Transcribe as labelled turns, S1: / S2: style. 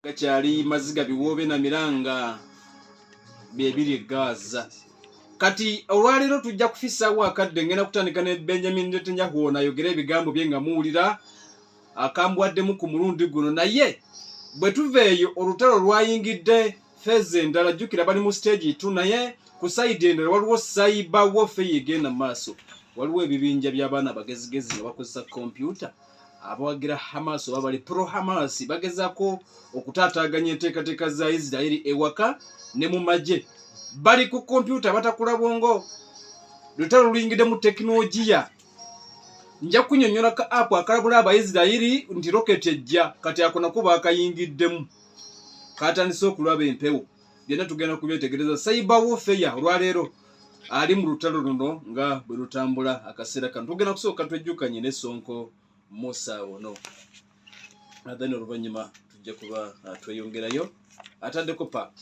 S1: Gakyali maziga, biwoobe na miranga byebiri e Gaza. Kati olwaleero tujja kufisaawo akadde. Ngenda kutandika ne Benjamin Netanyahu, ono ayogera ebigambo bye nga muwulira akambwaddemu ku mulundi guno. Naye bwe tuva eyo, olutalo lwayingidde phase endala. Jjukira bali mu stage 2, naye ku side endala waliwo cyber warfare egenda mu maaso. Waliwo ebibinja by'abaana abagezigezi nga bakozesa kompyuta abawagira Hamas oba bali pro Hamas, bagezaako okutaataaganya enteekateeka za Isiraeri ewaka ne mu magye. Bali ku kompyuta, batakula bwongo. Lutalo luyingidde mu tekinologiya. Nja kunyonyola ka app akalabula Abaisirairi nti roketi ejja. Kati ako nako baakayingiddemu, katandise okulaba empewo. Byonna tugenda kubyetegereza. Cyber warfare olwaleero ali mu lutalo luno nga bwe lutambula akaseera kano. Tugenda kusooka twejjukanye ne Sonko Musa ono, then oluvannyuma tujja kuba tweyongerayo. Ataddeko pa